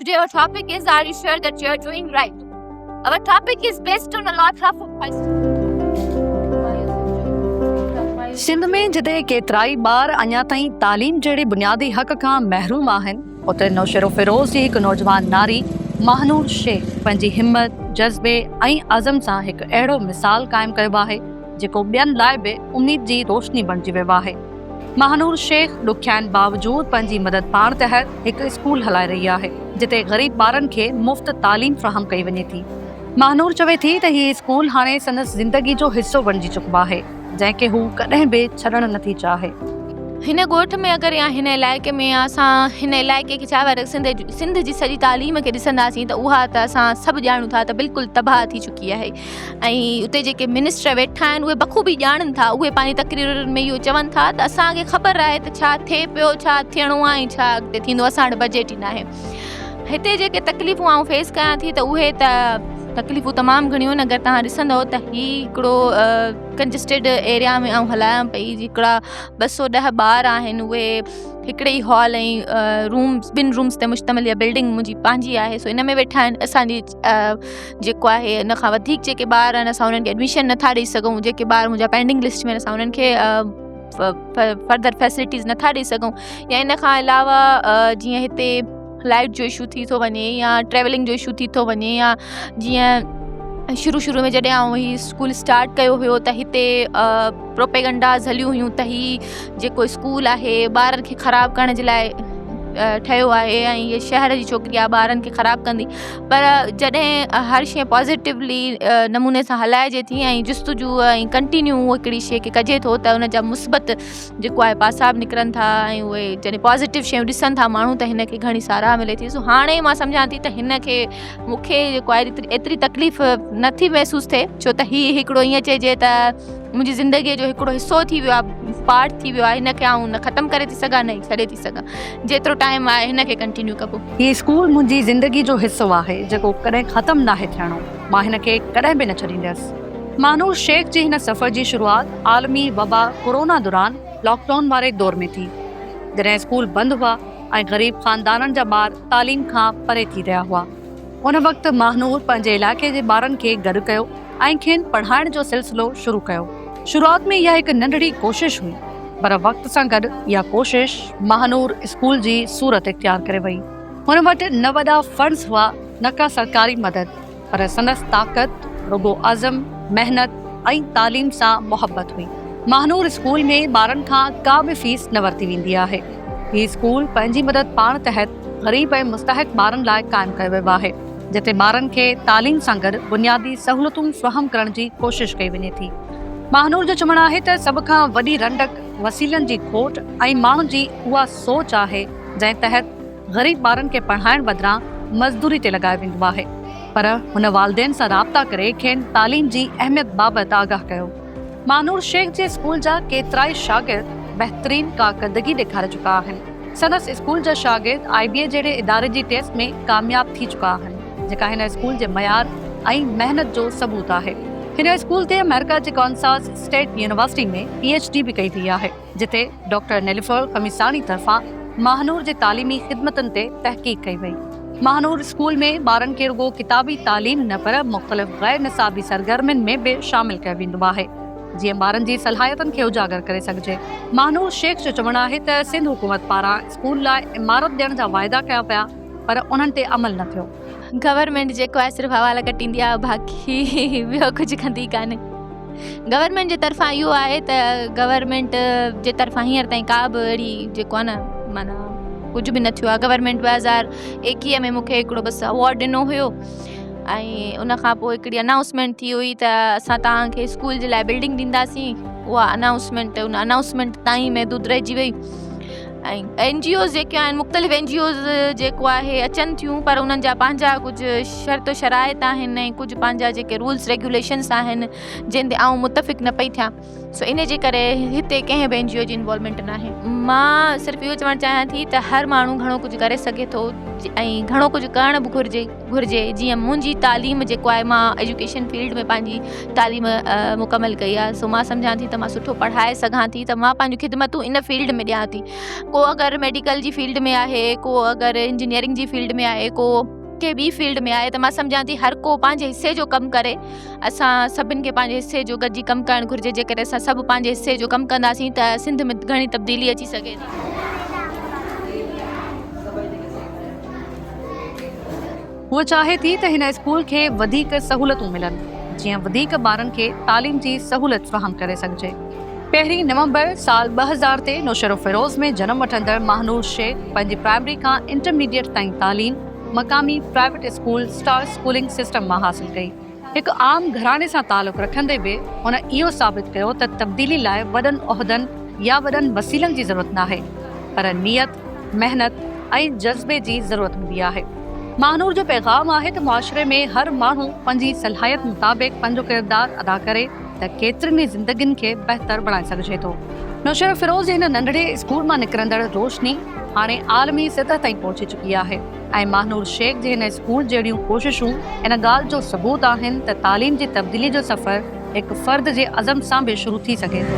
Today our topic is are you sure that you are doing right? Our topic is based on a lot of questions. Sindh ۾ جتي ڪيترائي ٻار اڃا تائين تعليم جهڙي بنيادي حق کان محروم آهن، اتي نوشهروفيروز جي هڪ نوجوان ناري ماهنور شيخ پنهنجي همت، جذبي ۽ عزم سان هڪ اهڙو مثال قائم ڪيو آهي، جيڪو ٻين لاء به اميد جي روشني بڻجي ويو آهي. ماهنور شيخ ڏکيائين باوجود پنهنجي مدد پاڻ تحت هڪ اسڪول هلائي رهي آهي، جتي غريب ٻارن کي مفت تعليم فراهم ڪئي وڃي ٿي. ماهنور چوي ٿي ته هي اسڪول هاڻي سندس زندگي جو حصو بڻجي چڪو آهي، جنهن کي هو ڪڏهن به ڇڏڻ نٿي چاهي. هن ڳوٺ ۾ اگر يا هن علائقي ۾ يا اسان هن علائقي کي ڇا ور سنڌ سنڌ جي سڄي تعليم کي ڏسنداسين ته اها ته اسان سڀ ڄاڻون ٿا ته بلڪل تباهه ٿي چڪي آهي. ۽ اتي جيڪي منسٽر ويٺا آهن اهي بخوبي ڄاڻن ٿا اهي پنهنجي تقريرن ۾ اهو چون ٿا ته اسان کي خبر آهي ته ڇا ٿئي پيو ڇا ٿيڻو آهي ۽ ڇا اڳتي ٿيندو اسان وٽ بجيٽ ئي ناهي هتي جيڪي تڪليفون آئون فيس ڪيان ٿي ته اهي ته تڪليفون تمام گهڻيون آهن اگر توهان ڏسندو ته هي هڪڙو ڪنجسٽيڊ ايريا ۾ آئون هلايان پئي هڪڙا 210 ٻار آهن اهي هڪڙي ئي هال ۽ رومس ٻن رومس تي مشتمل اها بلڊنگ منهنجي پنهنجي آهي سو ان ۾ ويٺا آهن اسانجي جيڪو آهي ان کان وڌيڪ جيڪي ٻار آهن اسان انهن کي ايڊميشن نٿا ڏئي سگهون جيڪي ٻار منهنجا پينڊنگ لسٽ ۾ اسان انهن کي فردر فيسلٽيز نٿا ڏئي سگهون يا ان کان علاوه جيئن هتي لائيٽ جو اشو ٿي ٿو وڃي يا ٽريولنگ جو اشو ٿي ٿو وڃي يا جيئن شروع شروع ۾ جڏهن آئون هي اسڪول اسٽارٽ ڪيو هيو ته هتي پروپيگنڊاز هليون هيون ته هي جيڪو اسڪول آهي ٻارن کي خراب ڪرڻ جي لاء ٺهيو آهي ۽ هي شهر جي ڇوڪري آهي ٻارن کي خراب ڪندي پر جڏهن هر شيء پازيٽولي نموني سان هلائجي ٿي ۽ جستجو ۽ ڪنٽينيو هڪڙي شيء کي ڪجي ٿو ته ان جا مثبت جيڪو آهي پاسا به نڪرن ٿا ۽ اهي جڏهن پازيٽو شيون ڏسن ٿا ماڻهو ته هن کي گهڻي ساراهه ملي ٿي سو هاڻي مان سمجهان ٿي ته هن کي مون کي جيڪو آهي ايتري تڪليف نٿي محسوس ٿئي ڇو ته هي هڪڙو ائين چئجي ته منهنجي زندگيء جو هڪڙو حصو ٿي ويو آهي پارٽ ٿي ويو آهي هن کي آئون نه ختم ڪري ٿي سگهان نه ئي ڇڏي ٿي سگهان جيترو ٽائيم آهي هن کي ڪنٽينيو ڪبو. هي اسڪول منهنجي زندگي جو حصو آهي جيڪو ڪڏهن ختم ناهي ٿيڻو، مان هن کي ڪڏهن به نه ڇڏيندس. مانور شيخ جي هن سفر جي شروعات عالمي وبا ڪورونا دوران لاڪ ڊائون واري دور ۾ ٿي، جڏهن اسڪول بند هئا ۽ غريب خاندانن جا ٻار تعليم کان پري ٿي رهيا هئا. ان وقت ماهنور پنهنجي علائقي جي ٻارن کي گڏ ڪيو ۽ کين پڙهائڻ جو سلسلو شروع ڪيو. شروعات ۾ اها هڪ ننڍڙي ڪوشش هئي، پر وقت سان گڏ اها ڪوشش ماهنور اسڪول جي صورت اختيار ڪري وئي. هن وٽ نه وڏا فنڊز هئا نه ڪا سرڪاري مدد، پر سندس طاقت رڳو عزم، محنت ۽ تعليم سان محبت هئي. ماهنور اسڪول ۾ ٻارن کان ڪا به فيس نه ورتي ويندي آهي. هي اسڪول پنهنجي مدد پاڻ تحت غريب ۽ مستحق ٻارن لاء قائم ڪيو ويو آهي، جتي ٻارن کي تعليم سان گڏ بنيادي سهولتون فراهم ڪرڻ جي ڪوشش ڪئي وڃي ٿي. ماهنور جو چوڻ آهي ته سڀ کان وڏي رنڊڪ وسيلن جي کوٽ ۽ ماڻهن جي اها سوچ آهي، جنهن تحت غريب ٻارن کي پڙهائڻ بدران مزدوري تي لڳايو ويندو آهي، پر هن والدين سان رابطا ڪري کين تعليم جي اهميت بابت آگاهه ڪيو. ماهنور شيخ جي اسڪول جا ڪيترائي شاگرد بهترين ڪارڪردگي ڏيکاري چڪا آهن. سندس اسڪول جا شاگرد آء بي اي جهڙي اداري جي ٽيسٽ ۾ ڪامياب ٿي چڪا آهن، جيڪا هن اسڪول جي معيار ۽ محنت جو ثبوت آهي. هن اسڪول تي آمريڪا جي Kansas state university ۾ P H D به ڪئي وئي آهي، جتي ڊاڪٽر نيلوفر خميساڻي طرفان ماهنور جي تعليمي خدمتن تي تحقيق ڪئي وئي. ماهنور اسڪول ۾ ٻارن کي رڳو ڪتابي تعليم نه پر مختلف غير نصابي سرگرمين ۾ به شامل ڪيو ويندو آهي. جيئن ٻارن جي صلاحيتن کي اجاگر ڪري سگهجي. ماهنور شيخ جو چوڻ آهي ته سنڌ حڪومت پاران اسڪول لاء عمارت ڏيڻ جا واعدا ڪيا ويا پر انهن تي عمل نه ٿيو. گورنمينٽ جيڪو آهي صرف حوالا ڪٽيندي آهي باقي ٻيو ڪجهه ڪندي ڪانهي. گورنمينٽ جي طرفان اهو آهي ته گورنمينٽ جي طرفان هينئر تائين ڪا به اهڙي جيڪو آهي نه معنيٰ ڪجهه به نه ٿيو آهي. گورنمينٽ 2021 ۾ مون کي هڪڙو بس ايوارڊ ڏنو هيو. ۽ ان کان پوء هڪڙي انائونسمينٽ ٿي هئي ته اسان توهان کي اسڪول جي لاء بلڊنگ ڏينداسين اها انائونسمينٽ ان انائونسمينٽ تائين محدود رهجي وئي ۽ اين جي اوز جيڪي آهن مختلف اين جي اوز جيڪو آهي اچن ٿيون پر انهن جا پنهنجا ڪجهه شرط و شرائط آهن ۽ ڪجهه پنهنجا جيڪي رولس ريگيوليشنس آهن جنهن تي آئون متفق نه پئي ٿيان سو ان جي ڪري هتي ڪنهن به اين جي او جي انوالومينٽ ناهي. مان صرف اهو چوڻ چاهيان ٿي ته هر ماڻهو گهڻو ڪجهه ڪري سگهي ٿو. ۽ گهڻو ڪجهه ڪرڻ به گهرجي گهرجي جيئن منهنجي تعليم جيڪو آهي مان ايجوڪيشن فيلڊ ۾ پنهنجي تعليم مڪمل ڪئي آهي سو مان سمجهان ٿي ته مان سٺو پڙهائي سگهان ٿي ته مان پنهنجون خدمتون ان فيلڊ ۾ ڏيان ٿي ڪو اگر ميڊيڪل جي فيلڊ ۾ آهي ڪو اگر انجنيئرنگ جي فيلڊ ۾ آهي ڪو ڪنهن ٻي فيلڊ ۾ آهي ته مان سمجهان ٿي هر ڪو پنهنجي حصي جو ڪم ڪري اسان سڀن کي پنهنجي حصي جو گڏجي ڪم ڪرڻ گهرجي جيڪڏهن اسان سڀ پنهنجي حصي جو ڪم ڪنداسين ته سنڌ ۾ گهڻي تبديلي اچي سگهي ٿي. هوء چاهي ٿي ته هن اسڪول کي وڌيڪ سهولتون ملن جيئن وڌيڪ ٻارن کي تعليم جي سهولت فراهم ڪري سگهجي. پهرين نومبر سال 2000 تي نوشهروفيروز ۾ جنم وٺندڙ ماهنور شيخ پنهنجي پرائمري کان انٽرميڊيٽ تائين تعليم مقامي private school star schooling system مان حاصل ڪئي. هڪ عام گهراڻي سان تعلق رکندي به هن اهو ثابت ڪيو ته تبديلي لاء وڏن عهدن يا وڏن وسيلن جي ضرورت ناهي پر نيت، محنت ۽ جذبي جي ضرورت هوندي آهي. ماهنور جو پيغام آهي ته معاشري ۾ هر ماڻهو پنهنجي صلاحيت مطابق پنهنجو ڪردار ادا ڪري ته ڪيترين ئي زندگين کي بهتر بڻائي سگهجي ٿو. نوشهروفيروز جي هن ننڍڙي اسڪول مان نڪرندڙ روشني هاڻي عالمي سطح تائين پهچي چڪي آهي ۽ ماهنور شيخ جي هن اسڪول جهڙيون ڪوششون ان ڳالهه جو ثبوت آهن ته تعليم جي تبديلي جو سفر هڪ فرد جي عزم سان به شروع ٿي سگهي ٿو.